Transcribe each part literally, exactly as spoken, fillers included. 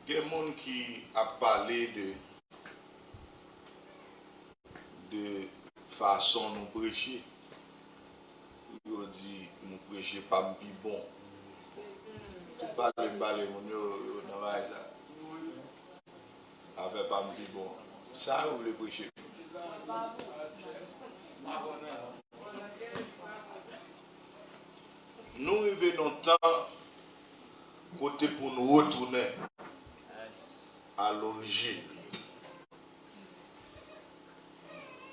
Gen moun ki ap pale de, de fason nou preche. Yo di nou preche pa m pi bon. Tout pale m pale moun yo, yo nan bagay sa. Afè pa m pi bon. Sa yo vle preche. Nou rive nan tan kote pou nou retounen a lorijin.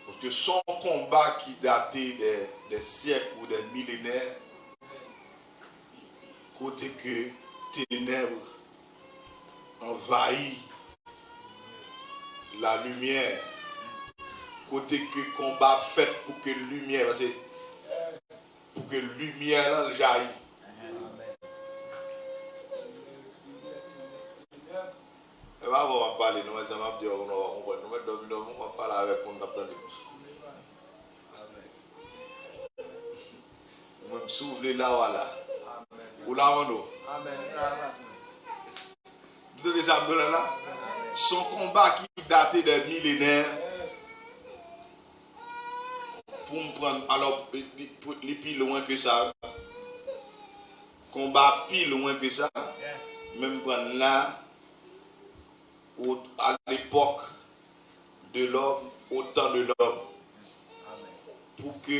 Paske se yon konba ki date de, de syèk ou de milenè, kote ke tenèb anvayi la limyè, kote ke konba ap fèt pou ke limyè, paske pou ke limyè lan jayi. E pa bon, m ap pale, nou mèt jan m ap di, nou pa konprann. Nou mèt dòmi, dòmi, m ap pale avèk moun k ap tande m. Ou menm, si w vle la, w a la. Ou la, Wando? Amèn. Ou tande sa m di w la la? Se yon konba ki date de milenè. Pou m pran, alò, li, li, pou, li pi lwen ke sa. Konba pi lwen ke sa. Men m pran la, au, à l'époque de l'homme, au temps de l'homme. Pou ke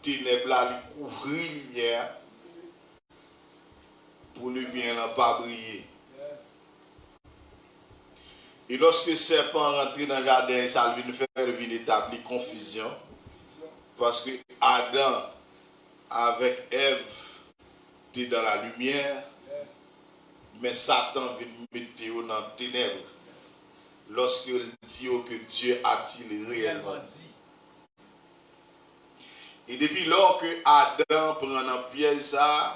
tenèb la, li kouvri limyè a, pou limyè lan pa briye. E lòske sèpan rantre nan jaden sa, l vin fè, l vin etabli konfizyon. Paske Adan avèk Èv te dans la lumière, men Satan vin mete yo nan tenèb. Lorsque il dit yo que Dieu a-t-il réellement dit. E depi lò ke Adan pran nan pyèj sa a,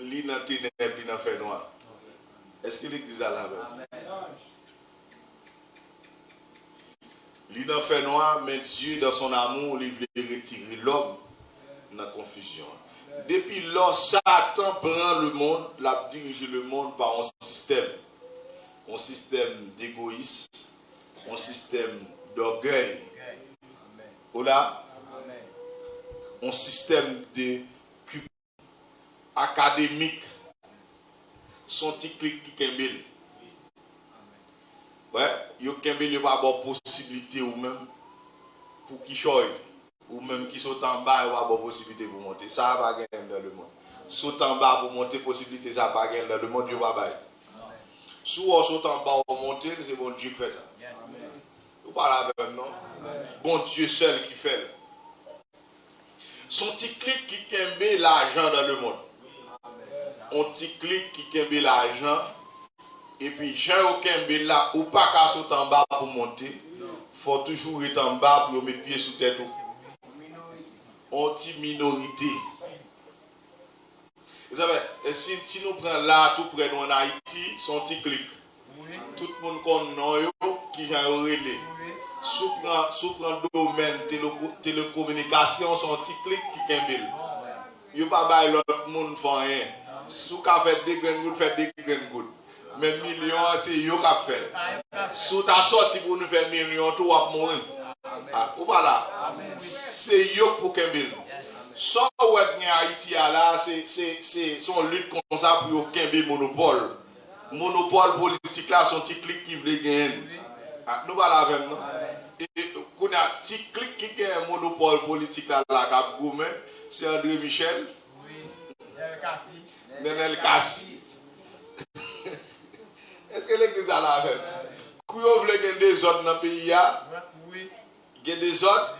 li nan tenèb, li nan fènwa. Èske legliz la la menm? Li nan fènwa, men Dye, dans son amour, li vle retire lòm nan konfizyon an. Depi lò Satan pran lemonn, l ap dirije lemonn pa yon sistèm. Yon sistèm degoyis, yon sistèm dògèy. Ou la? Yon sistèm de akademik, se yon ti klik ki kenbe l. Wè, yo kenbe l, yo pa ba w posiblite ou menm pou kichòy. Ou menm ki sot anba, yo pa ba w posiblite pou monte. Sa a pa genyen nan lemonn. Sot anba pou monte, posiblite sa a pa genyen nan lemonn, yo pa bay. Si w wè w sot anba, w monte, se Bondye ki fè sa. Ou pa la avè m, non? Bondye sèl ki fè l. Se yon ti klik ki kenbe lajan dans le monde. Yon ti klik ki kenbe lajan. Epi jan yo kenbe l la, ou pa ka sot anba pou monte. Fò w toujou ret anba pou yo met pye sou tèt ou. Yon ti minorite. Sa fè, e si, si nou pran la, tou prè nou ann Ayiti, se yon ti klik. Tout moun konn non yo, kijan yo rele. Si w pran, si w pran domèn tele-, telekominikasyon, se yon ti klik ki kenbe l. Yo pa bay lòt moun fè anyen. Si w ka fè de grenn goud, fè de grenn goud. Men milyon an, se yo k ap fè l. Si w ta sòti pou nou fè milyon tou, w ap mouri. A, ou pa la. Se yo k pou kenbe l. Sa w wè k gen Ayiti a la, se, se, se, se yon lit konsa pou yo kenbe monopòl. Monopòl politik la, se yon ti klik ki vle genyen l. A, nou pa la avè m, non? E, e, kounye a, ti klik ki genyen monopòl politik la, la k ap goumen, se André Michel, Nenel Cassy. Èske legliz la la avè m? Kou yo vle gen dezòd nan peyi a, gen dezòd.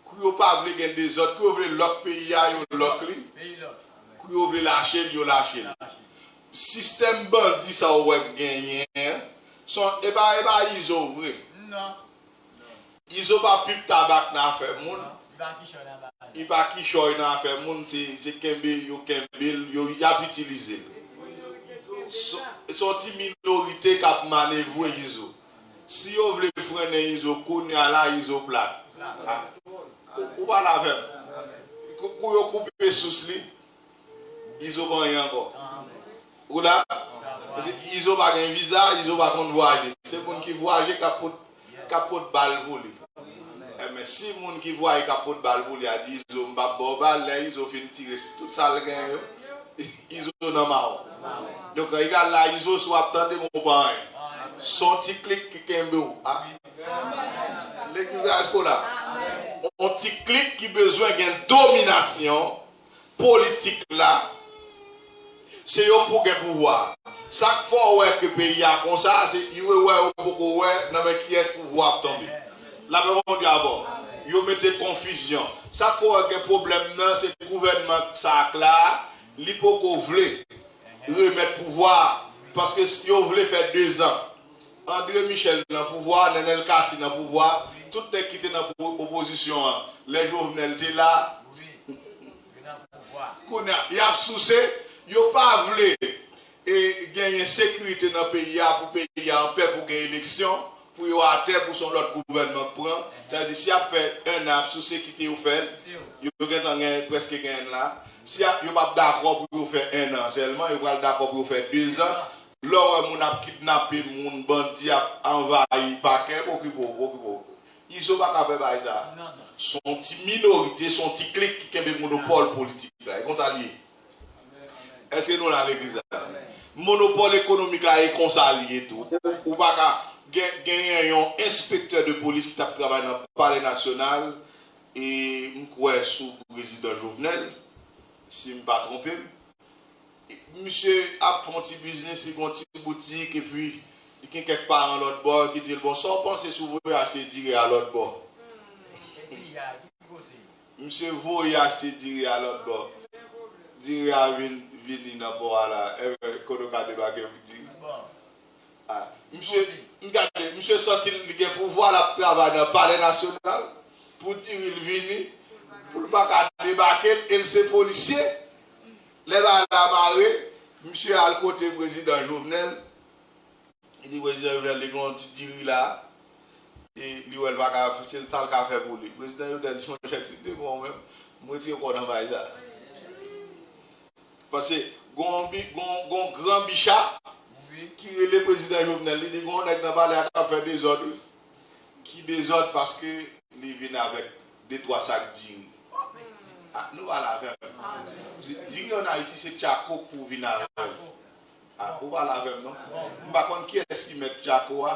Kou yo pa vle gen dezòd, kou yo vle lòk peyi a, yo lòk li. Kou yo vle lache l, yo lache l. Sistèm bandi sa w wè k genyen an, se yon, e pa, e pa Izo vre. Izo pa pip tabak nan afè moun. Li pa kichòy nan afè moun, se, se kenbe yo kenbe l, yo, y ap itilize l. Se, se yon ti minorite k ap manevre Izo. Si yo vle frennen Izo kounye a la, Izo plat. A, ou, ou pa la avè m? Kou, kou yo koupe sous li, Izo pa anyen ankò. Ou la? Izo pa gen viza, Izo pa konn vwayaje. Se moun ki vwayaje k ap pot, k ap pot bal pou li. Enben, si moun ki vwayaje k ap pot bal pou li a di Izo, "M p ap ba w bal," lè Izo fin tire tout sa l genyen yo, Izo nan mawon. Donk, egal la, Izo, si w ap tande m, ou pa anyen. S on ti klik ki kenbe w. A. Legliz la, èske w la? On ti klik ki bezwen gen dominasyon politik la, se yo pou gen pouvwa. Sa k fè w wè ke peyi a konsa, se yo wè yo poko wè nan men kiyès pouvwa ap tonbe. Lapè Bondye avè w. Yo mete konfizyon. Sa k fè w wè gen pwoblèm nan, se gouvènman sa k la, li poko vle remèt pouvwa a, paske yo vle fè dezan. André Michel nan pouvwa, Nenel Cassy nan pouvwa, tout nèg ki te nan po-, opozisyon an, lè Jovenel te la, kounye a, y ap souse, yo pa vle e genyen sekirite nan peyi a, pou peyi a anpè, pou gen eleksyon, pou yo atè, pou se yon lòt gouvènman k pran. Sa vle di, si y ap fè en an, y ap souse, kite yo fè l, yo gentan gen, prèske genyen l la. Si y ap, yo p ap dakò pou yo fè en an sèlman, yo pral dakò pou yo fè dezan. Lè w wè moun ap kidnape moun, bandi ap anvayi pakè, okipe w, okipe w. Izo pa ka fè bagay sa. S on ti minorite, s on ti klik ki kenbe monopòl politik la. E konsa l ye. Èske nou la, legliz la? Monopòl ekonomik la, e konsa l ye tou. Ou, ou pa ka gen, genyen yon enspektè de polis ki t ap travay nan Palè Nasyonal, e m kwè sou prezidan Jovenel, si m pa twonpe m. Misye ap fè yon ti biznis, li gen yon ti boutik, epi li gen kèk paran lòt bò ki di l, "Bon, sa w panse si w voye achte diri a lòt bò?" Misye voye achte diri a lòt bò. Diri a vin, vini nan pò a la. Enben, kote w ka debake pou diri? A, misye, m gade, misye santi l gen pouvwa, l ap travay nan Palè Nasyonal pou diri l vini, pou l pa ka debake l, e l se polisye. Lè bagay la mare, misye al kote prezidan Jovenel, li di prezidan Jovenel, li gen yon ti diri la, e li wè l pa ka, se sa l ka fè pou li. Prezidan Jovenel di, "Monchè, si w te pran w menm, m retire kò w nan bagay sa." Paske gon bi-, gon, gon gran bicha ki rele prezidan Jovenel, li di gon nèg nan palè a k ap fè dezòd, wi. Ki dezòd paske li vin avèk de twa sak diri. A, nou pale avè m. Diri ann Ayiti se tchako k pou vin avè l. A, ou pale avè m non. M pa konn kiyès ki mèt tchako a.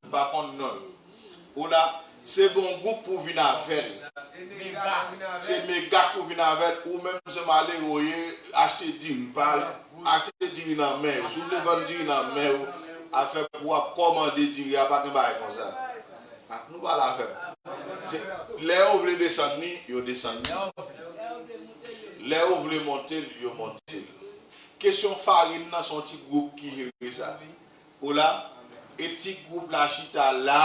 M pa konn non l. Ou la, se bon gwoup pou vin avè l. Se mega k pou vin avè l. Ou menm se malere w ye, achte diri. Pa achte diri nan men yo. Si w vle vann diri nan men yo, afè pou w ap kòmande diri a, pa gen bagay konsa. A, nou pale avè m. Se, lè yo vle desann li, yo desann li. Lè yo vle monte l, yo monte l. Kesyon farin nan, se yon ti gwoup ki jere sa. Ou la, e ti gwoup la chita la,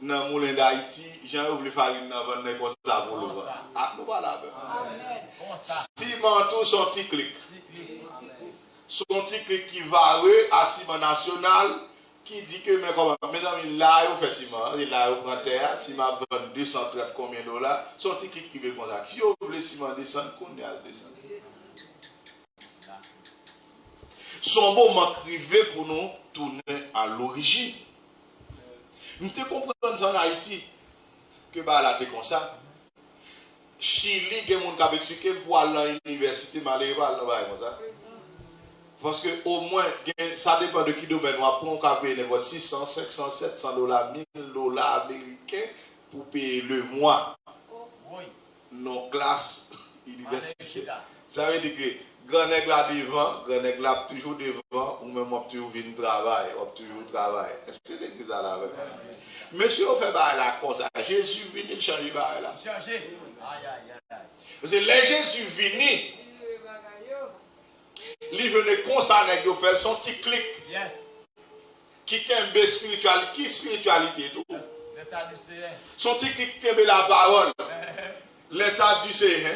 nan Moulen Dayiti, jan yo vle farin nan vann nan, konsa pou l vann. A, nou pale avè m. Siman tou, se yon ti klik. Se yon ti klik ki vare a Siman Nasyonal, ki di ke, men kòman, mezanmi, la yo fè siman an, e la yo pran tè a, siman ap vann de san trant konbyen dola, se yon ti klik ki vle konsa. Si yo vle siman desann, kounye a l desann. Se yon moman k rive pou nou tounen a lorijin. M te konprann sa ann Ayiti, ke bagay la te konsa. Chili, gen moun k ap eksplike m pou al nan inivèsite, malere pa al nan bagay konsa. Paske omwen, gen, sa depann de ki domèn w ap pran, ou ka peye nenpòt sis san, senk san, sèt san dola, mil dola ameriken pou peye le mwa. Non klas inivèsitè. Sa vle di ke gran nèg la devan, gran nèg la ap toujou devan, ou menm w ap toujou vin travay, w ap toujou travay. Èske legliz la la avè m? Mesye yo fè bagay la konsa. Jezi vini, l chanje bagay la. Paske lè Jezi vini, li jwenn konsa nèg yo fè l, se yon ti klik ki kenbe espirityal-, ki espirityalite tou. Se yon ti klik ki kenbe lapawòl. Les Sadducéens,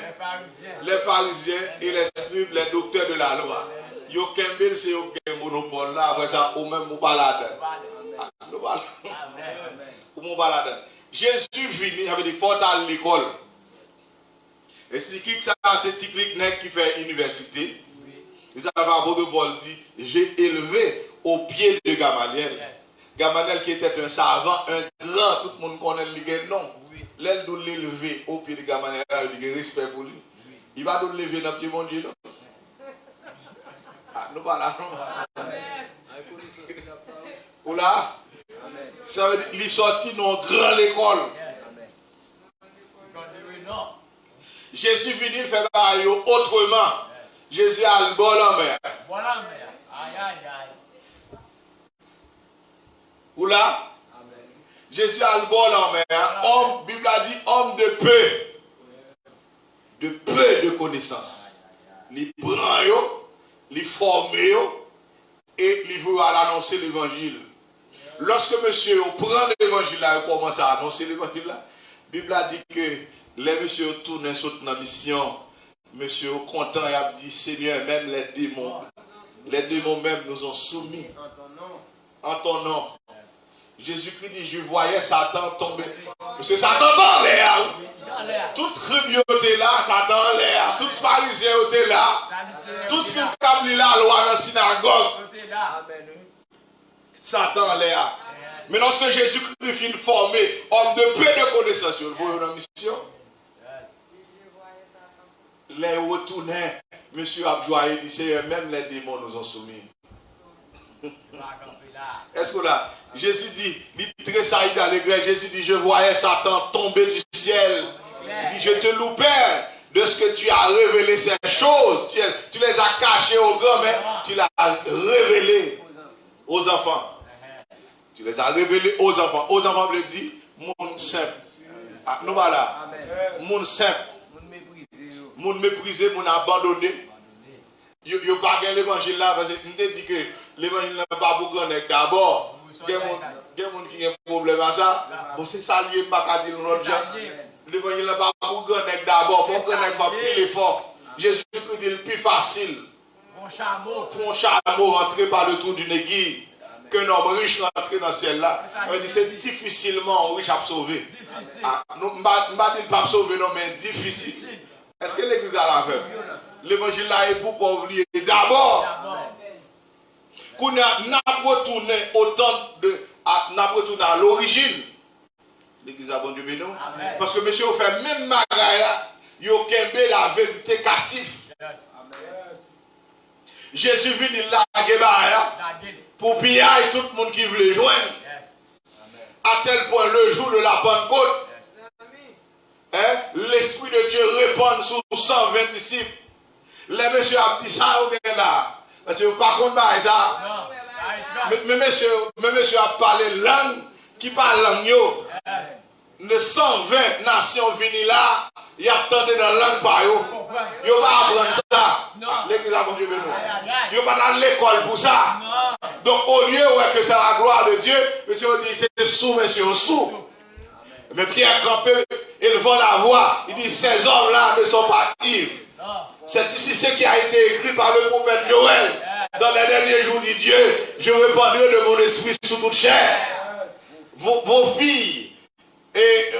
les pharisiens et les scribes, les docteurs de la loi. Yo kenbe l, se yo k gen monopòl la, apre sa, ou menm, ou pa ladan. A, nou pa la. Ou menm, ou pa ladan. Jezi vini, sa vle di, fò w t al lekòl. E ti klik sa, se ti klik nèg ki fè inivèsite. Se sa fè apot Pòl di, j'ai élevé au pied de Gamaliel. Gamaliel qui était un savant, un grand, tout moun konnen l, li gen non. Lè l di w leve o pye de Gamaliel, la, li gen respè pou li. Li pa di w leve nan pye Bondye, non. Ah, nou pa la, non. Ou la? Sa vle di, li sòti nan yon gran lekòl. Jezi vini, l fè bagay yo otreman. Jezi al bò lanmè a. Ou la? Jezi al bò lanmè a. Homme, Bib la di, homme de peu. De peu de connaissance. Li pran yo, li fòme yo, e li voye yo al anonse levanjil. Lòske mesye yo pran levanjil la, yo kòmanse anonse levanjil la, Bib la di ke lè mesye yo tounen sot nan misyon, mesye yo kontan, y ap di, Senyè, même les démons, les démons même nous ont soumis en ton nom. Jésus-Christ dit, je voyais Satan tomber. Mesye, Satan te anlè a, wi. Tout skrib yo te la, Satan anlè a. Tout farizyen yo te la. Tout skrib k ap li lalwa nan sinagòg, Satan anlè a. Men lòske Jezikri fin fòme homme de peu de connaissance yo, l voye yo nan misyon. Lè yo retounen, mesye ap jwaye, di, Seigneur, même les démons nous ont soumis. Èske w la? Jésus dit, li tresayi d'allégresse. Jésus dit, je voyais Satan tomber du ciel. Il dit, je te loue, Père, de ce que tu as révélé ces choses. Tu, tu les as cachées aux grands, mais tu les as révélées aux enfants. Tu les as révélées aux enfants. Aux enfants vle di moun senp. Ah, nou pa la. Moun senp. Moun meprize, moun abandone. Yo, yo pa gen levanjil la, paske m te di ke levanjil la pa pou gran nèg dabò. Gen moun, gen moun ki gen pwoblèm a sa. Bon, se sa l ye, m pa ka di l yon lòt jan. Levanjil la pa pou gran nèg dabò. Fò gran nèg fè pil efò. Jezikri di l pi fasil pou yon chamo rantre pa le trou d'une aiguille, ke yon nonm rich rantre nan syèl la. Sa vle di, se difisilman yon rich ap sove. Ah, nou, m pa, m pa di l p ap sove, non, men difisil. Èske legliz la la avè m? Levanjil la e pou pòv li ye dabò. Kounye a, n ap retounen o tan de, a, n ap retounen a lorijin. Legliz la, Bondye beni w. Paske mesye yo fè menm bagay la, yo kenbe laverite kaptif. Jezi vini lage bagay la pou piyay tout moun ki vle jwenn. À tel point, le jour de la Pentecôte, hein, l'Esprit de Dieu repann sou san ven disip. Lè mesye ap di sa yo gen la, paske yo pa konn bagay sa. Men, men mesye, men mesye ap pale lang ki pa lang yo. Nan san ven nasyon vini la, y ap tande nan lang pa yo. Yo pa aprann sa. Legliz la, Bondye beni w. Yo pa t al lekòl pou sa. Donk, olye wè ke se la glwa de Dye, mesye yo di se sou mesye yo sou. Mais Pierre campait, élevant la voix, il dit, ces hommes-là ne sont pas ivres. C'est ici ce qui a été écrit par le prophète Joël. Dans les derniers jours, dit Dieu, je répandrai de mon esprit sur toute chair. Vos, vos filles et, euh,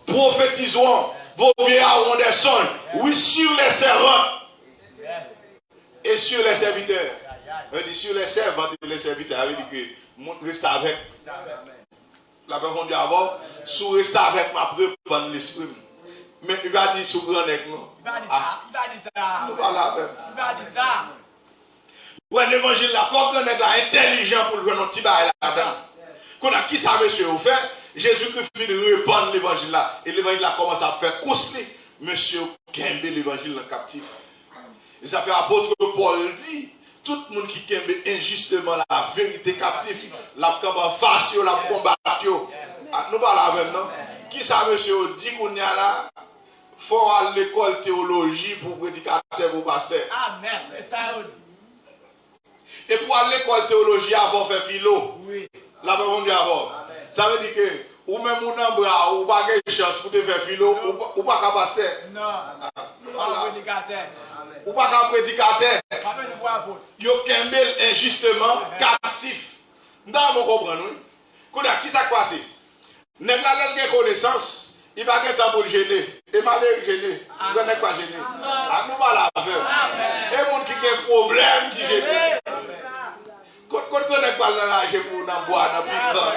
prophétiseront, vos vieillards auront des songes. Oui, sur les servantes et sur les serviteurs. Sa vle di sur les servantes et les serviteurs. Sa vle di ke moun restavèk. Lapè Bondye avè w. Si w restavèk, m ap repann lespri m. Men li pa di sou gran nèg, non. Li pa di sa. Li pa di sa. Nou pale avè m. Li pa di sa. Wè, levanjil la, fòk gran nèg la entèlijan pou l jwenn yon ti bagay ladan l. Kounye a, kisa mesye yo fè? Jezikri fin repann levanjil la, e levanjil la kòmanse ap fè kous li. Mesye yo kenbe levanjil lan kaptif. E sa fè apot Pòl di, tout moun ki kenbe enjisteman laverite kaptif, l ap kanpe anfas yo, l ap konbat yo. Ah, nou pale avè m, non? Kisa mesye yo di kounye a la? Fò w al lekòl teyoloji pou predikatè, pou pastè. Amèn. E sa yo di. E pou al lekòl teyoloji a, fò w fè filo. Lapè Bondye avè w. Sa vle di ke ou menm ou nan bra, ou pa gen chans pou te fè filo, ou pa, ou pa ka pastè. Non. Ah, ou pa ka predikatè. Ou pa ka predikatè. Yo kenbe l enjisteman kaptif. M ta renmen w konprann, wi. Kounye a, kisa k pase? Nèg la, lè l gen konesans, li pa gen tan pou l jene. E malere jene. Grannèg pa jene. A nou pale avè m. E moun ki gen pwoblèm ki jene. Kot, kot grannèg pral nan raje pou nan bwa, nan pikan,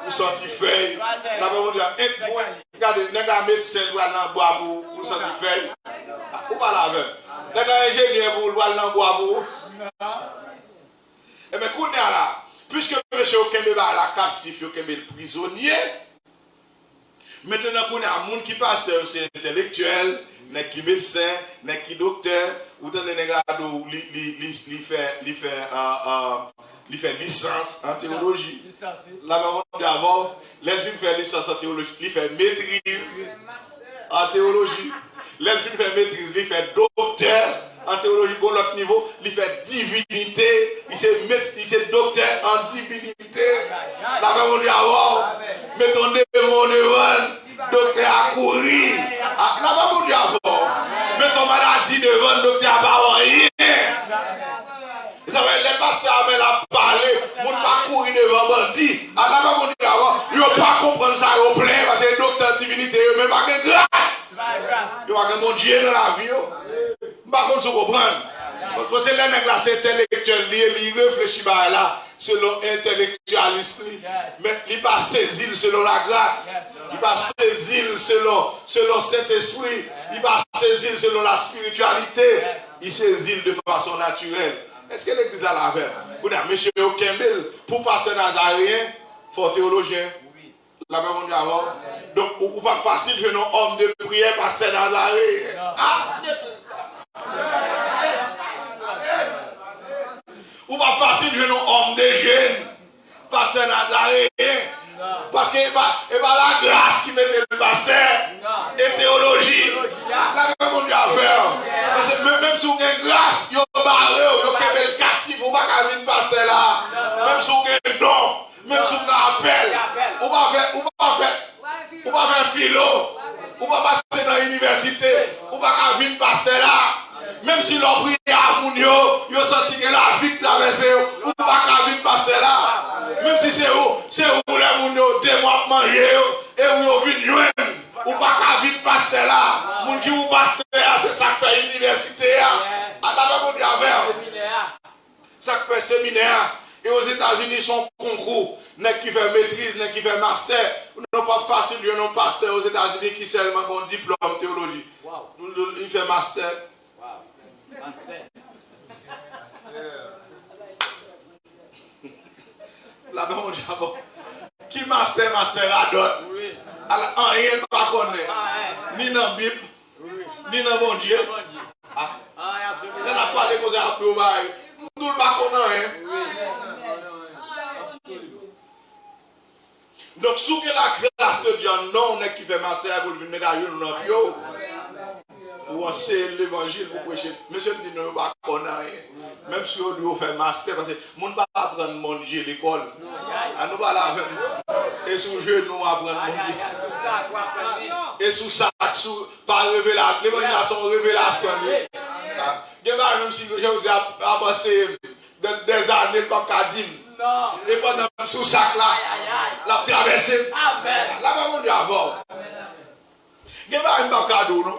pou santi fèy? Lapè Bondye a, et mwen, gade, nèg la medsen, l pral nan bwa pou, pou santi fèy. Ou pale avè m. Nèg la enjenyè, pou l pral nan bwa pou. Ebyen, kounye a la, piske mesye yo kenbe bagay la kaptif, yo kenbe l prizonye, Mentnan, kounye a, moun ki pastè yo se entèlektyèl, nèg ki medsen, nèg ki doktè. Ou tande nèg la di w li, li, li, li fè, li fè, ah, ah, li fè lisans an teyoloji. Lapè Bondye avè w. Lè l fin fè lisans an teyoloji, li fè metriz an teyoloji. Lè l fin fè metriz, li fè doktè an teyoloji, gon lòt nivo, li fè divinite, li se met-, li se doktè an divinite. Lapè Bondye avè w. Met yon demon devan l, doktè a kouri. A, lapè Bondye avè w. Met yon maladi devan l, doktè a pa wè anyen. Sa fè lè pastè Amèl ap pale, moun pa kouri devan bandi. A, lapè Bondye avè w. Yo pa konprann sa, yo plen, paske doktè an divinite yo, men pa gen gras. Yo pa gen Bondye nan lavi yo. M pa konn si w konprann. Paske lè nèg la se entèlektyèl li ye, li reflechi bagay la selon entèlektyalis li. Men li pa sezi l selon lagras. Li pa sezi l selon, selon Sentespri. Li pa sezi l selon laspirityalite. Li sezi l de fason natirèl. Èske legliz la la avè m? Kounye a, mesye yo kenbe l pou pastè Nazareyen, fò teyolojyen. Lapè Bondye avè w. Donk, ou, ou p ap fasil jwenn yon òm de priyè, pastè Nazare. Ah! Ou p ap fasil jwenn yon òm de jèn, pastè Nazare. Paske e pa, e pa lagras ki mete l pastè, e teyoloji. Lapè Bondye avè w. Paske menm, menm si w gen gras, yo bare w, yo kenbe l kaptif, ou pa ka vin pastè la. Menm si w gen don, Menm si w nan apèl, ou pa fè, ou pa fè, ou pa fè filo, ou pa pase nan inivèsite, ou pa ka vin pastè la. Menm si lè w priye a moun yo, yo santi gen lavi k travèse yo, ou pa ka vin pastè la. Menm si se ou, se ou lè moun yo, demon ap manje yo, e ou yo vin jwenn, ou pa ka vin pastè la. Moun ki ou pastè a, se sa k fè inivèsite a. Alabama Bondye avè w. Sa k fè seminè a, e Ozetazini se yon konkou, nèg ki fè metriz, nèg ki fè mastè. Non, p ap fasil jwenn yon pastè Ozetazini ki sèlman gen yon diplòm teyoloji. Li, li, li fè mastè. Lapè Bondye avè w. Ki mastè, mastè radòt. Ala, anyen l pa konnen. Ni nan Bib, ni nan Bondye. Ah. Lè n ap pale konsa, y ap di w bagay. M di w l pa konn anyen. Donk, si w gen lagras de Dye anndan w, nèg ki fè mastè a pou l vin met ajenou nan pye w, pou w anseye l levanjil, pou w preche. Mesye m di non, yo pa konn anyen. Menm si yo di yo fè mastè, paske moun pa aprann Bondye lekòl. An nou pale avè m. E sou jenou w aprann Bondye. E sou sak, sou, pa revela-, levanjil la se yon revelasyon li ye. Ah, gen bagay menm si jan w di ap, ap anseye m, dans des années, l p ap ka di m. E pandan m sou sak la, l ap travèse m. Lapè Bondye avè w. Gen bagay m p ap ka di w, non.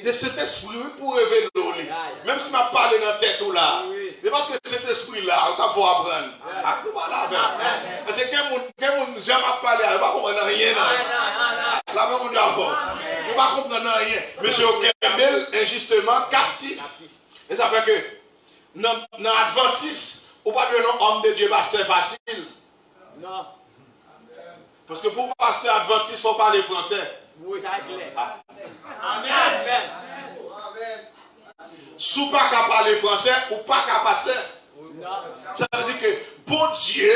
Se Sentespri, wi, pou revele w li. Menm si m ap pale nan tèt ou la, se paske Sentespri la, ou t ap fè w aprann. Ak nou pale avè m. Paske gen moun, gen moun, jan m ap pale a, yo pa konprann anyen nan. Lapè Bondye avè w. Yo pa konprann anyen. Mesye yo kenbe l enjisteman kaptif. E sa fè ke nan, nan advantis, ou p ap jwenn yon òm de Dye pastè fasil. Non. Paske pou w pastè advantis, fò w pale fransè. Wi, sa klè. Ah. Amèn. Si w pa ka pale fransè, ou pa ka pastè. Non. Sa vle di ke Bondye,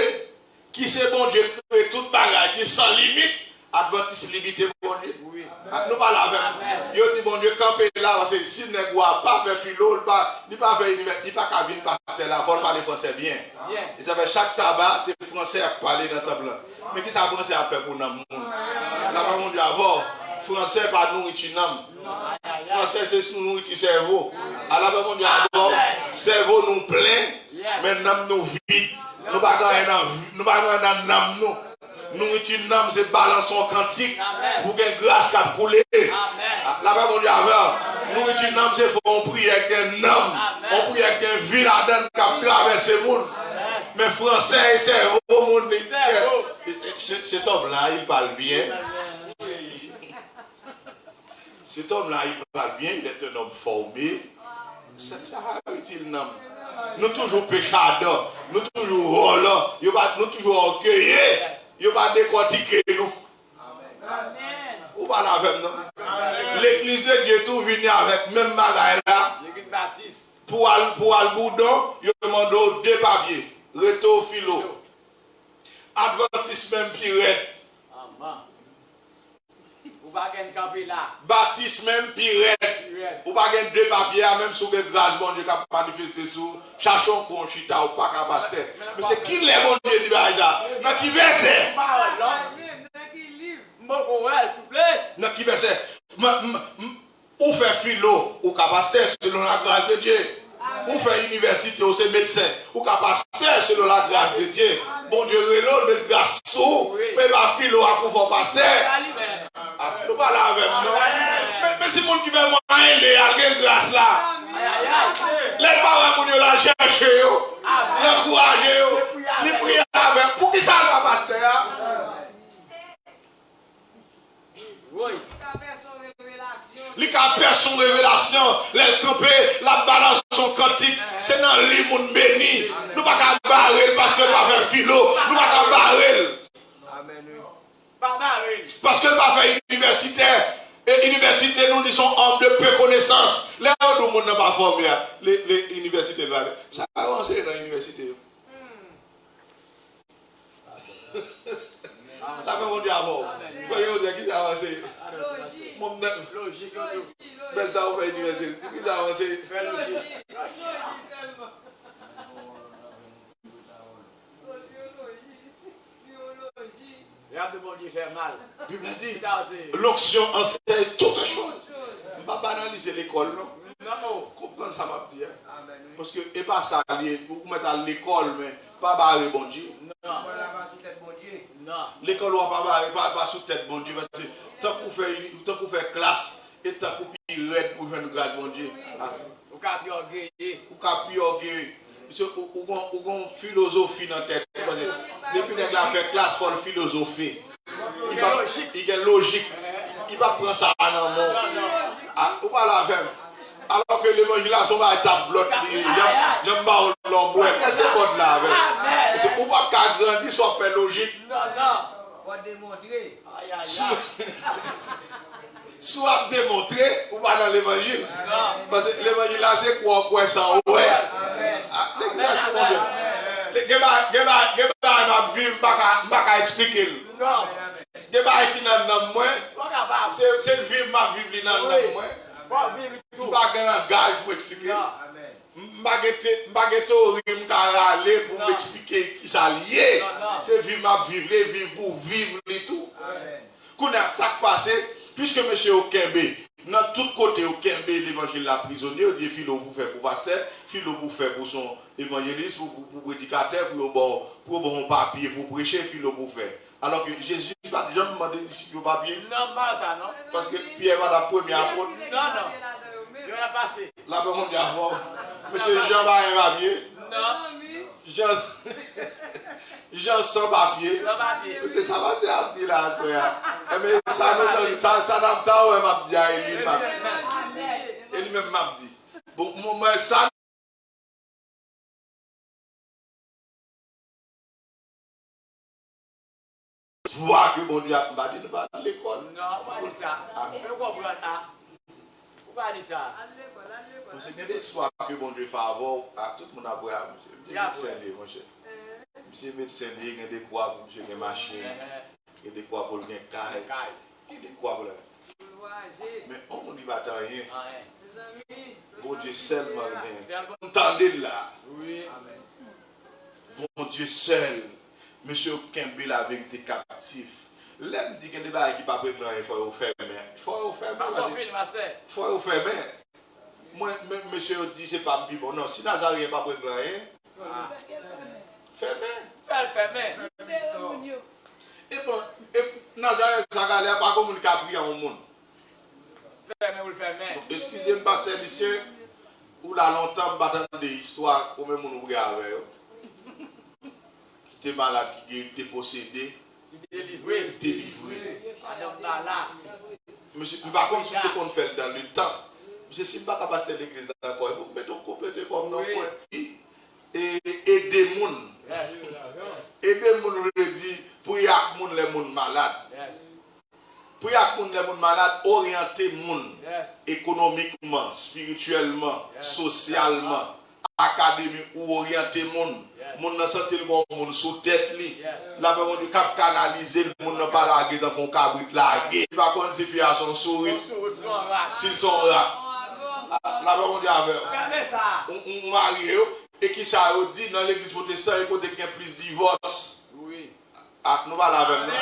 ki se Bondye kreye tout bagay, ki san limit, advantis limite Bondye. Wi. Ah, nou pale avè m. Yo di Bondye kanpe la, paske si nèg ou a pa fè filo, li pa, li pa fè inivè-, li pa ka vin pastè la, fò l pale fransè byen. E sa fè chak saba, se fransè y ap pale nan tanp lan. Men kisa fransè ap fè pou nanm moun? Lapè Bondye avè w. Fransè pa nouriti nanm. Fransè se nouriti sèvo. Alabama Bondye avè w. Sèvo nou plen, men nanm nou vid. Nou pa gen anyen nan, nou pa gen anyen nan nanm nou. Nouriti nanm se balanse yon kantik pou gen gras k ap koule. Lapè Bondye avè w. Nouriti nanm se fè yon priyè k gen nanm, yon priyè k gen vi ladan l k ap travèse moun. Men fransè e sèvo moun li. Se, se, cet homme-là, il parle bien. Cet homme-là, il parle bien, il est un homme formé. Sa, sa pa itil nanm. Nou toujou pechadò, nou toujou vòlò, yo pa, nou toujou ògeye, yo pa dekòtike nou. Ou pale avè m non. Legliz de Dye tou vini avèk menm bagay la. Pou al, pou al Boudon, yo mande w de papye. Rete w filo. Advantis menm pi rèd. Ou pa gen kanpe la. Batis menm pi rèd. Ou pa gen de papye a, menm si w gen gras Bondye k ap manifeste sou ou, chache yon kwen w chita, ou pa ka pastè. Men se kilè Bondye di bagay sa? Nan ki vèsè? M poko wè l, souple. Nan ki vèsè? M, m, m, Ou fè filo, ou ka pastè selon la grâce de Dieu. Ou fè inivèsite, ou se medsen, ou ka pastè selon la grâce de Dieu. Bondye rele w, l met gras sou ou, men pa filo a pou fè w pastè. Ah, nou pale avè m non. Men, men si moun ki fè mwayen de a, l gen gras la. Lè l pa wè moun yo, l al chèche yo, l ankouraje yo, li priye avè yo. Poukisa l pa pastè a? Li ka pèse yon revelasyon. Lè l kanpe, l ap balanse yon kantik. Se nan li moun beni. Nou pa ka bare l paske l pa fè filo. Nou pa ka bare l. Paske l pa fè inivèsitè. E inivèsite, nou di se yon homme de peu connaissance. Lè yo di w moun nan pa fòme a, le, le, inivèsite l pa fè. Sa yo anseye nan inivèsite yo. Lapè Bondye avè w. Premye ou di ki sa w anseye? Mwen m nan. Bèl sa ou fè inivèsite. Ki sa w anseye? Bib la di, l'onction enseigne toutes choses. M pa banalize lekòl non. Konprann sa m ap di a. Paske e pa sa l ye, ou mèt al lekòl, men pa bare Bondye. Lekòl la pa sou tèt Bondye. Lekòl ou a pa bare, pa, pa sou tèt Bondye, paske tank ou fè, tank ou fè klas, e tank ou pi rèd pou jwenn gras Bondye. Ou ka pi ògeye. Ou ka pi ògeye. Misye, ou, ou gon, ou gon filozofi nan tèt ou, paske depi nèg la fè klas, fò l filozofe. Li pa, li gen lojik. Li pa pran sa a nan men w. Ah, ou pale avè m. Alò ke levanjil la se yon bagay tab blòt li ye. Jan, jan m ba w lè w bwè. Èske bòd la avè m? Paske ou p ap ka grandi si w ap fè lojik. Si, si w ap demontre, ou pa nan levanjil. Paske levanjil la se kwè w kwè san w wè. Ah, legliz la se yon pwoblèm. Gen bagay, gen bagay, gen bagay m ap viv, m pa ka, m pa ka eksplike l. Gen bagay ki nan nanm mwen, se, se viv m ap viv li nan nanm mwen. M pa gen langaj pou m eksplike l. M pa gen te-, m pa gen teyori m ka rale pou m eksplike kisa l ye. Se viv m ap viv li, viv pou viv li tou. Kounye a, sa k pase, piske mesye yo kenbe, nan tout kote yo kenbe levanjil la prizonye, yo di filo pou fè pou pastè, filo pou fè pou se yon evanjelis, pou, pou, pou predikatè, pou yo ba w, pou yo ba w yon papye pou preche, filo pou fè. Alò ke Jezi pa t janm mande disip yo papye. Non, pa sa, non. Paske Pyè pa t ap premye apot. Non, non. Yo la pase. Lapè Bondye avè w. Mesye Jan pa gen papye. Non. Jan, Jan san papye. San papye. Mesye, sa pastè ap di la aswè a. Enben, sa nou, sa, sa n ap, sa w wè m ap di a, e li m ap di. E li menm m ap di. Bon, mwen, mwen, sa Espwa ke Bondye ap, m pa di nou pa al lekòl. Non, ou pa di sa. Ou konprann a. Ou pa di sa. Monchè, gen de espwa ke Bondye fè avè w, a, tout moun ap wè a, monchè. Misye medsen li ye, monchè. Misye medsen li ye, gen de kwa pou misye gen machin. Gen de kwa pou l gen kay. Gen de kwa pou l. Men yon moun ki pa t anyen. Bondye sèlman l genyen. M tande l la. Bondye sèl. Mesye yo kenbe laverite kaptif. Lè m di gen de bagay ki p ap regle anyen, fò yo fèmen. Fò yo fèmen, paske fò yo fèmen. Mwen, men, mesye yo di se pa m pi bon. Non, si Nazareyen p ap regle anyen, fèmen. Fè l fèmen. Fè l fèmen. e bon, e Nazarèt sa k ale a, pa gen moun k ap ri a yon moun. Fèmen ou l fèmen. Eskize m, pastè Lisyen, ou la lontan, m pa tande istwa, konbyen moun ou ri avè yo. Ki te malad, ki geri, ki te posede, ki delivre. Ki delivre. Madanm Bala. Mesye, m pa konn si w te konn fè l dans le temps. Mesye, si m pa ka pastè legliz la ankò, e pou m mete yon koupe de kòm nan kwen. E, ede moun. Ede moun vle di priye ak moun lè moun malad. Priye ak moun lè moun malad, oryante moun ekonomikman, espirityèlman, sosyalman, akademik, ou oryante moun. Moun nan santi l gon moun sou tèt li. Lapè Bondye k ap kanalize l, moun nan pa lage tankou yon kabrit lage. Li pa konn si fi a se yon sourit, si l se yon rat. Lapè Bondye avè w. Ou, ou marye yo, e kisa yo di nan legliz pwotestan, e kote k gen plis divòs. Ah, nou pale avè m, non?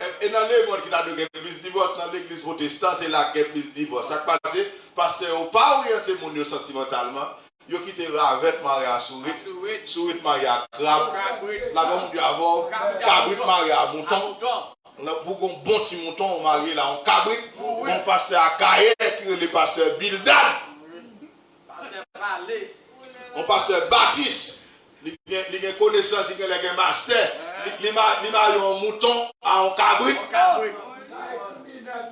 E, e nan lemonn ki ta dwe gen plis divòs, nan legliz pwotestan, se la k gen plis divòs. Sa k pase? Pastè yo pa oryante moun yo santimantalman, yo kite ravèt mare a sourit, sourit mare a krab, ladan moun di avè w, kabrit mare a mouton. Nan, pou gon bon ti mouton, ou marye la, yon kabrit, gon pastè Akayè ki rele pastè Bildad. Yon pastè batis, li gen, li gen konesans, li genlè gen mastè. Li, li ma-, li marye yon mouton a yon kabrit.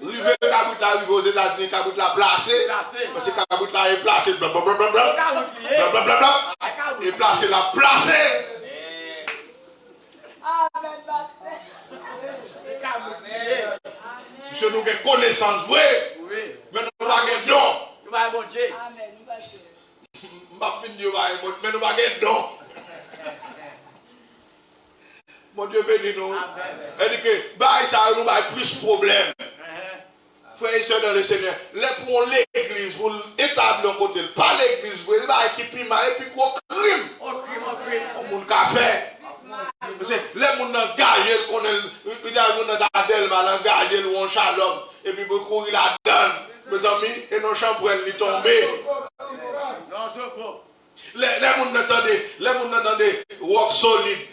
Rive kabrit la rive Ozetazini, kabrit la plase. Paske kabrit la e plase, blan, blan, blan, blan, blan. Blan, blan, blan, blan. E plase l ap plase. Amèn, pastè. Misye, nou gen konesans vre, men nou pa gen don. Nou pa gen Bondye. Amèn, wi, pastè. M p ap vin di yo pa gen Bondye, men nou pa gen don. Bondye beni nou. Sètadi ke bagay sa yo nou bay plis pwoblèm. Frè e sè dan le Senyè, lè pou yon legliz, pou l etabli yon kote, l pa legliz vre, li bagay ki pi mal, e pi gwo krim yon moun ka fè. Paske lè moun nan gaje l, konnen l, li ta moun nan ta Dèlma, l angaje l, yon chalòm, epi pou l kouri ladan l. Mezanmi, e nan chanpwèl li tonbe. Lè, lè moun nan tande, lè moun nan tande wòk solid.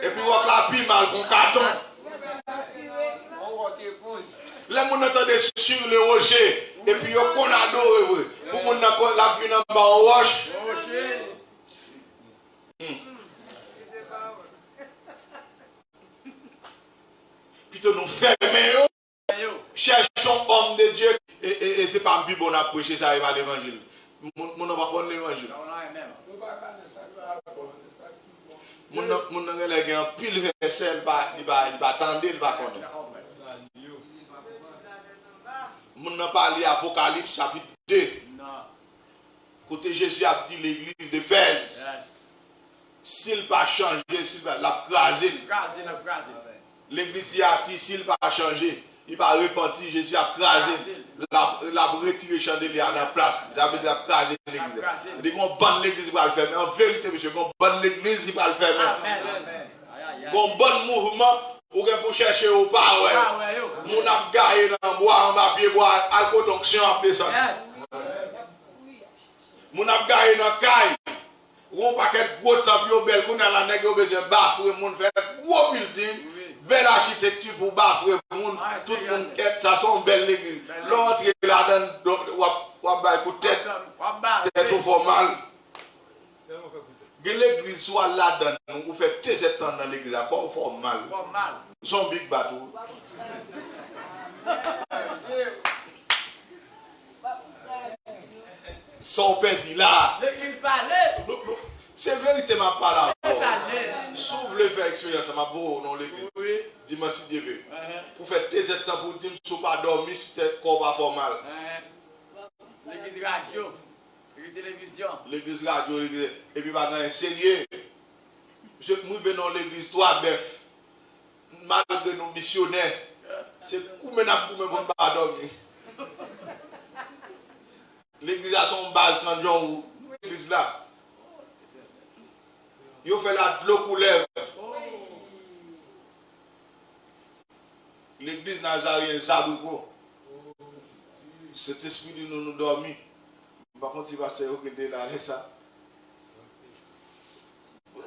Epi wòk la pi mal kon katon. Lè moun nan tande sur le rocher, epi yo konn adore vre. Pou moun nan konn l ap vin anba yon wòch. Hmm. Pito nou fèmen yo. Chèche yon òm de Dye. E, e, e se pa m pi bon n ap preche, sa e pa levanjil. Moun, moun nan pa konn levanjil. Moun nan, moun nan genlè gen anpil vèsè, li pa, li pa, li pa tande, li pa konnen. Moun nan pa li Apokalips chapit de. Kote Jezi ap di legliz de Efèz, si l pa chanje, si l pa, l ap kraze l. Kraze, l ap kraze. Legliz Tiyati, si l pa chanje, li pa repanti, Jezi ap kraze l. L ap, l ap retire chandelye a nan plas li. Sa vle di l ap kraze legliz la. Li gen yon bann legliz ki pral fèmen. An verite, mesye, gen yon bann legliz ki pral fèmen. Gen yon bann mouvman ou gen pou chèche ou pa wè. Moun ap gaye nan bwa, anba pye bwa, al kote onksyon ap desann. Moun ap gaye nan kay. Yon pakèt gwo tanp yo bèl, kounye a la nèg yo bezwen bafre moun, fè gwo bilding, bèl achitekti pou bafre moun, tout moun kèt, sa se yon bèl legliz. Lè w antre ladan l, w ap, w ap bay kout tèt, tèt ou fè w mal. Gen legliz, si w al ladan l, ou fè de zè tan nan legliz la, kò w fè w mal. Zonbi k bat ou. Sa w pèdi la. Legliz pale. Se verite m ap pale avè w. Si w vle fè eksperyans la, m ap voye w nan yon legliz dimanch si Dye vle. Pou fè de zè tan pou w di m si w pa dòmi, si tèt kò w pa fè w mal. Legliz radyo, legliz televizyon. Legliz radyo, legliz, epi pa gen anyen serye. Mesye, m rive nan yon legliz twa bèf. Malgre nou misyonè, se goumen n ap goumen pou n pa dòmi. Legliz la se yon baz kanjongou. Legliz la, yo fè la dlo koulèv. Legliz Nazareyen Zabriko. Sentespri di nou, nou dòmi. M pa konn si pastè yo ki te la lè sa.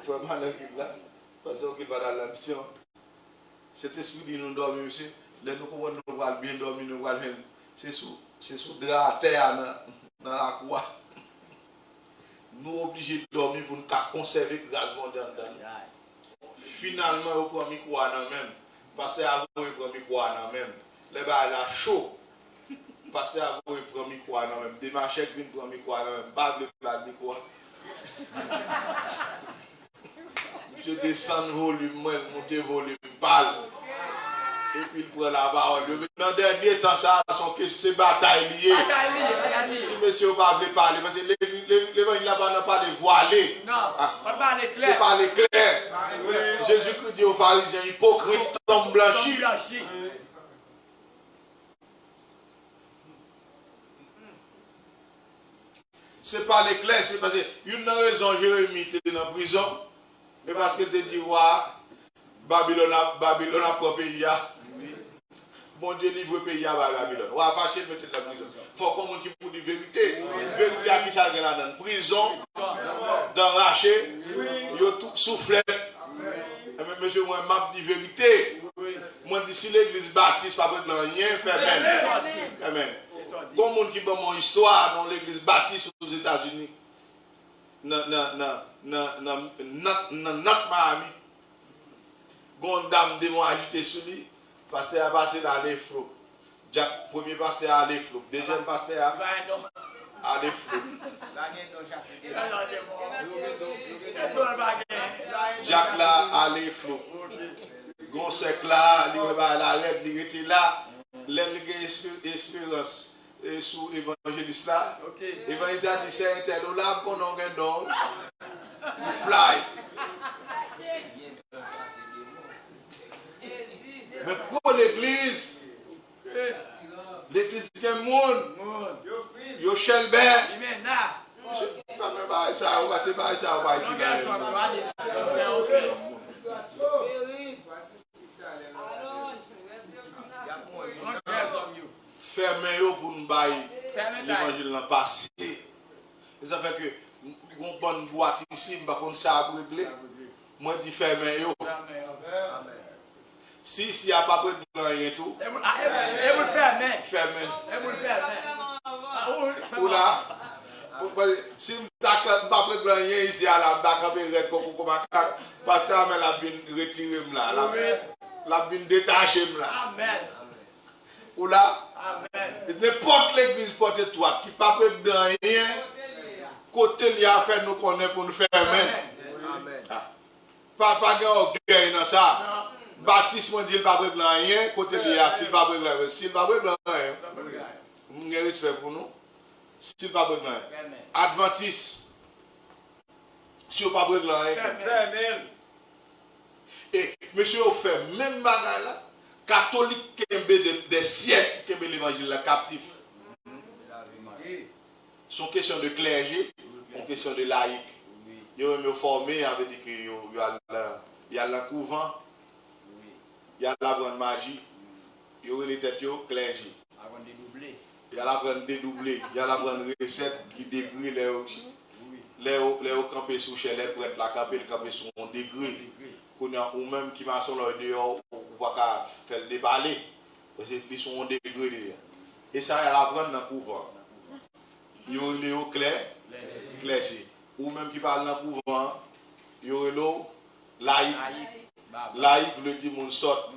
Frè m al nan legliz la. Panse oke l pa t al nan misyon. Sentespri di nou dòmi, mesye. Lè nou konprann nou pral byen dòmi, nou pral jwenn. Se sou, se sou dra atè a nan, nan lakou a. Nou oblije dòmi pou n ka konsève gras Bondye anndan nou. Finalman, yo pran mikwo a nan men m. Pastè a voye pran mikwo a nan men m. Lè bagay la cho, pastè a voye pran mikwo a nan men m. Demachèk vin pran mikwo a nan men m. M pa vle ba l mikwo a. Misye desann volim mwen, l moute volim pa l. Epi l pran lapawòl. Yo, nan dènye tan sa a, se yon ke-, se batay li ye. Batay li ye, batay li ye. Si mesye yo pa vle pale, paske lev-, lev-, levanjil la pa nan pale vwale. Non, ah, pa pale klè. Se pale klè. Pale klè. Jezikri di yo Farizyen ipokrit, tonm blanchi. Tonm blanchi. Se pale klè, se paske youn nan rezon Jeremi te nan prizon, e paske l te di wa a, Babilòn ap, Babilòn ap pran peyi a. Bondye livre peyi a bay Babilòn. Wa a fache, l mete l nan prizon. Fòk yon moun ki pou di verite. Verite a kisa l gen ladan l? Prizon, dan rache, yo tou souflèt. Enben, mesye, mwen, m ap di verite. Mwen di, si legliz batis pa regle anyen, fèmen l. Fèmen l. Gon moun ki ban mwen yon istwa nan yon legliz batis Ozetazini, nan, nan, nan, nan, nan, nan, nan North Miami. Gon dam demon ajite sou li, pastè a pase l ale floup. Dyak, premye pastè a ale floup. Dezyèm pastè a ale floup. Dyak la ale floup. Gon sèk la, li wè bagay la rèd, li rete la. Lè l gen espe-, esperans, e, sou evanjelis la, evanjelis la di, "Sè entèl, ou la, m konnen w gen don." Li fly. Men gwo legliz, legliz gen moun, yo chèlbè. Fèmen bagay sa yo, se bagay sa yo pa itil anyen. Fèmen yo pou n bay levanjil lan pase. E sa fè ke m, m gon bann bwat isi, m pa konn sa ap regle. Mwen di fèmen yo. Si isi a p ap regle anyen tou. E pou, a, e pou, e pou l fèmen. Fèmen. E pou l fèmen. Ou la. Ou, si m ta, m p ap regle anyen isi a la, m ta kanpe rèd kon koko makak, pastè Amèl ap vin retire m la. L ap, l ap vin detache m la. Amèn. Ou la? Amèn. Nenpòt legliz pòt etwat ki p ap regle anyen, kote li a fè nou konnen pou n fèmen. Amèn. Ah. Pa, pa gen ògèy nan sa. Batis mwen di l p ap regle anyen, kote li a, si l p ap regle anyen, si l p ap regle anyen. M gen respè pou nou. Si l p ap regle anyen. Advantis, si yo p ap regle anyen. Fèmen l. E mesye yo fè menm bagay la. Katolik kenbe de, de syèk, kenbe levanjil la kaptif. Se yon kesyon de klèje, yon kesyon de layik. Yo menm yo fòme, sa vle di ke yo, yo al nan, y al nan kouvan, y al aprann maji, yo rele tèt yo klèje. Y al aprann dedouble, y al aprann resèt ki degre lè yo, lè yo, lè yo kanpe sou chè, lè prèt la kanpe, l kanpe sou yon degre. Kounye a, ou menm ki masonlòy deyò, ou, ou pa ka fè l depale. Paske li sou yon degre deja. E sa y al aprann nan kouvan. Yo rele yo klè, klèje. Ou menm ki pa al nan kouvan an, yo rele w layik. Layik vle di moun sòt,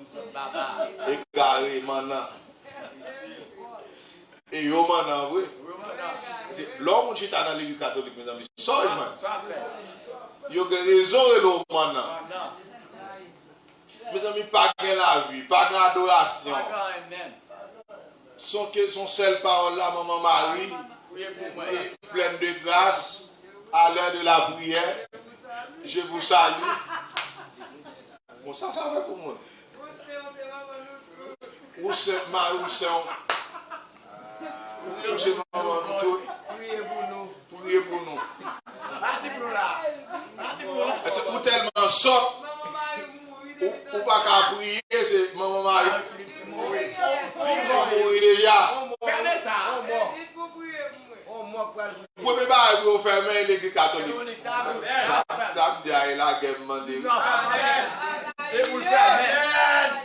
egare, mannan. E yo mannan vre. Se, lè yon moun chita nan legliz katolik, mezanmi, sa w jwenn? Yo gen rezon rele w mannan. Mezanmi, pa gen lavi, pa gen adorasyon. Se yon ke, se yon sèl pawòl la, Manman Mari, e, pleine de grâce, à l'heure de la prière, je vous salue. Bon, sa, sa fè pou moun. Ou se Mari, ou se yon, ou se manman nou tout. Priye pou nou. Priye pou nou. Ou tèlman sòt, ou, ou pa ka priye, se Manman Mari. Ou mouri deja. Premye bagay pou yo fèmen legliz katolik. Sa, sa m di a, e lagè m mande. E pou l fèmen.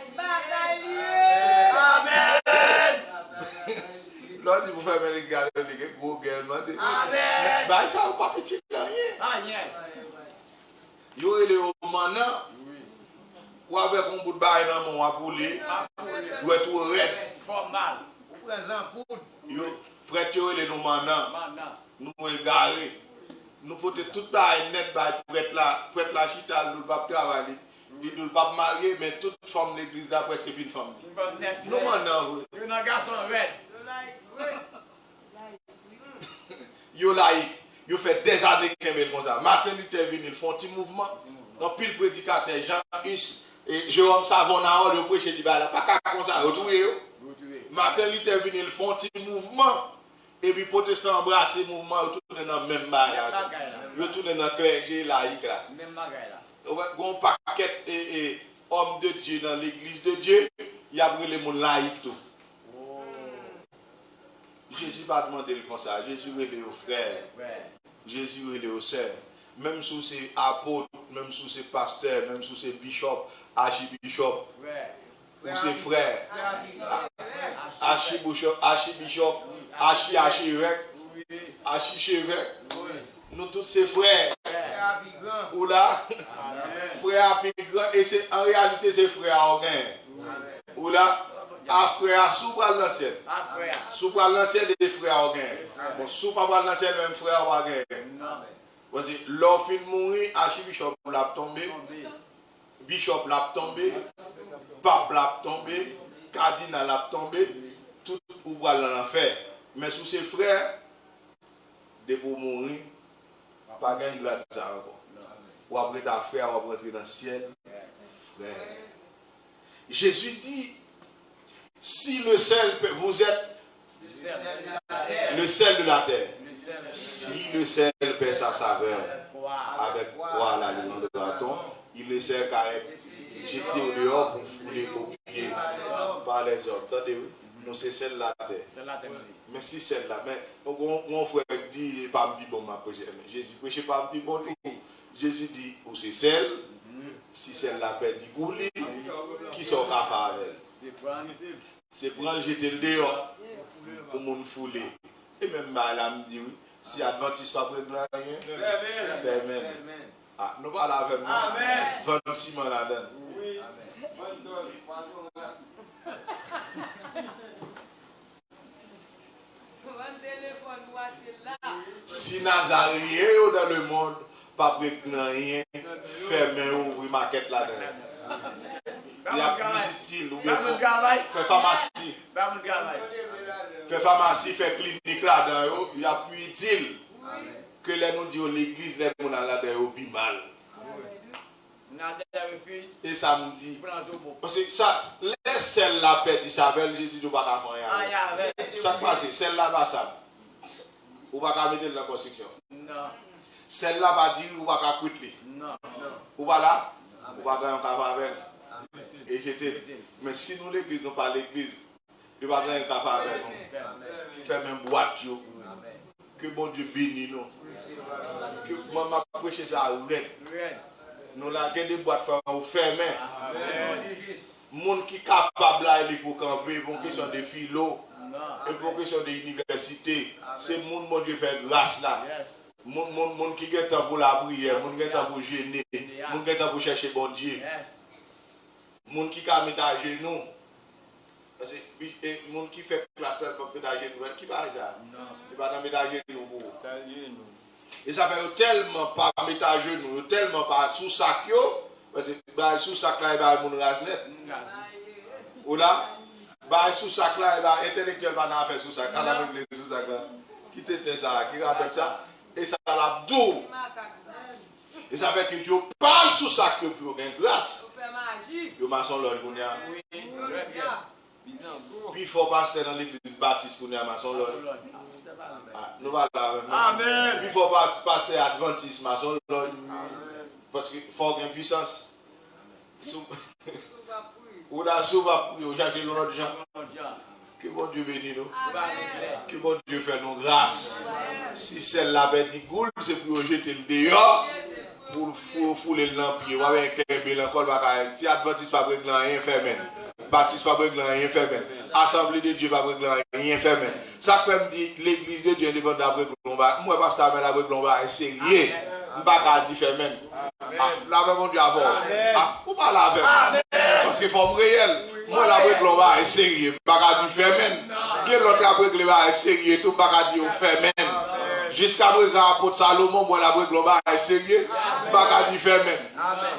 Lè w di pou fèmen legliz katolik, e gwo gè l mande. Bagay sa yo pa pitit anyen. Yo rele yo mannan. Ou avèk yon bout bagay nan men w ap woule. Dwèt ou rèd. Ou pran zanpoud. Yo, prèt yo rele nou mannan. Nou egare. Nou pote tout bagay nèt bay prèt la. Prèt la chita, l di w l p ap travay li. Li di w l p ap marye, men tout fanm legliz la prèske fin fanm li. Nou mannan vre. Yo nan gason rèd. Yo layik. Yo fè dèzane kenbe l konsa. Martin Luther vini, l fè yon ti mouvman. Anpil predikatè, Jean Hus, e Jerome Savon Nahon, yo preche di bagay la pa ka konsa, yo touye yo. Martin Luther vini, l fè yon ti mouvman. Epi pwotestan anbrase mouvman, yo tounen nan menm bagay la. Yo tounen nan klèje layik la. Ou wè, gen yon pakèt e, e, homme de Dieu nan legliz de Dieu, y ap rele moun layik tou. Jezi pa t mande l konsa. Jezi rele yo frè. Jezi rele yo sè. Menm si w se apot, menm si w se pastè, menm si w se bichòp, achibichòp, ou se frè. Achibichòp, achibichòp, achi achevèk, achichevèk. Nou tout se frè. Ou la? Frè a pi gran, e se, an reyalite, se frè a w genyen. Ou la? A frè a, si w pral nan syèl. Si w pral nan syèl, e frè a w genyen. Bon, si w pa pral nan syèl, menm frè a w pa genyen. Paske lè w fin mouri, achibichòp la ap tonbe. Bichòp la ap tonbe. Pap la ap tonbe. Kadinal la ap tonbe. Tout ou pral nan lanfè. Men si w se frè, depi w mouri, pa gen grad sa ankò. W ap ret a frè, w ap rantre nan syèl. Frè. Jésus dit, si le sel, vous êtes le sel de la terre. Si le sel perd sa saveur avec quoi la lui rendra-t-on? Il ne sert qu'à être jeté au dehors pour foulé aux pieds par les hommes. Tande wi, nou se sel latè. Men si sel la, men gon, gon frè k di, e pa m pi bon m ap preche. Men Jezi preche pa m pi bon tou. Jezi di, ou se sel, si sel la pèdi gou li, kisa w ka fè avè l? Se pran l jete l deyò pou moun foule. E menm bagay la m di wi, si advantis p ap regle anyen, fèmen l. Ah, nou pale avè m non. Vann siman ladan l. Si Nazareyen yo dans le monde p ap regle anyen, fèmen yo, ouvri makèt ladan yo. Y ap plis itil, oubyen fè, fè famasi. Fè famasi, fè klinik ladan yo, y ap pi itil ke lè nou di yo legliz, lè moun al ladan yo pi mal. E sa m di. Paske sa, lè sèl la pèdi savè l, Jezi di w pa ka fè anyen avè l. Sa k pase? Sèl la pa sab. Ou pa ka mete l nan konstriksyon. Sèl la pa diri, ou pa ka kwit li. Ou pa la? Ou pa gen anyen w ka fè avè l. E jete l. Men si nou legliz, nou pa legliz, yo pa gen anyen ka fè avè nou. Fèmen bwat yo. Ke Bondye beni nou. Ke mwen m ap preche sa rèd. Nou la gen de bwat frè yo fèmen. Moun ki kapab la e li pou kanpe, e pou kesyon de filo, e pou kesyon de inivèsite. Se moun Bondye fè gras la. Moun, moun, moun ki gen tan pou lapriyè, moun gen tan pou jene, moun gen tan pou chèche Bondye. Moun ki ka met ajenou. Paske bi- e, moun ki fè klas la, l p ap met ajenou. Ki bagay sa? Li pa nan met ajenou pou ou. E sa fè yo tèlman pa met ajenou, yo tèlman pa sou sak yo, paske bagay sou sak la, e bagay moun raz nèt. Ou la? Bagay sou sak la, e bagay entèlektyèl pa nan afè sou sak. Al avèk legliz sou sak la. Kite tè sa, ki radòt sa. E sa l ap di w. E sa fè ke yo pa al sou sak yo pou yo gen gras. Yo mason lòj kounye a. Pi fò pastè nan legliz batis kounye a mason lòj. Ah, nou pa la avè m non. Pi fò pa- pastè advantis mason lòj. Paske fò w gen pwisans. Sou- Ou la, si w pa priye, ou chache yon lòt jan. Ke Bondye beni nou. Ke Bondye fè nou gras. si sèl la pèdi gou l, se pou yo jete l deyò, pou l fou- foule l nan pye. W ap wè kenbe l ankò, l pa ka. Si advantis p ap regle anyen, fèmen l. Batis p ap regle anyen, fèmen l. Asanble de Dye p ap regle anyen, fèmen l. Sa k fè m di legliz de Dye endepandan ap regle yon bagay. M wè pastè Amèl ap regle yon bagay serye. M pa ka di fèmen l. Ah, lapè Bondye avè w. Ah, ou pale avè m. Paske fò m reyèl. M wè l ap regle yon bagay serye. M pa ka di fèmen l. Gen lòt k ap regle bagay serye tou, m pa ka di yo fèmen l. Jiskaprezan, apot Salomon, m wè l ap regle yon bagay serye. M pa ka di fèmen l.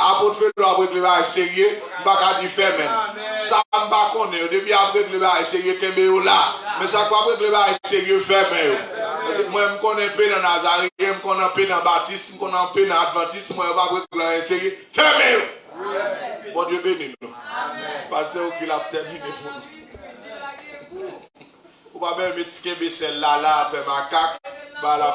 Apot Felo ap regle bagay serye, m pa ka di fèmen l. Sa m pa konnen yo, depi y ap regle bagay serye, kenbe yo la. Men sa k p ap regle bagay serye, fèmen yo. Paske mwen, m konnen pe nan Nazareyen, m konnen pe nan Batis, m konnen pe nan Advantis, mwen, yo p ap regle anyen serye, fèmen yo. Bondye beni nou. Pastè Oki l ap tèmine pou nou. Ou pa pèmèt kenbe sèl la la, fè makak, ba la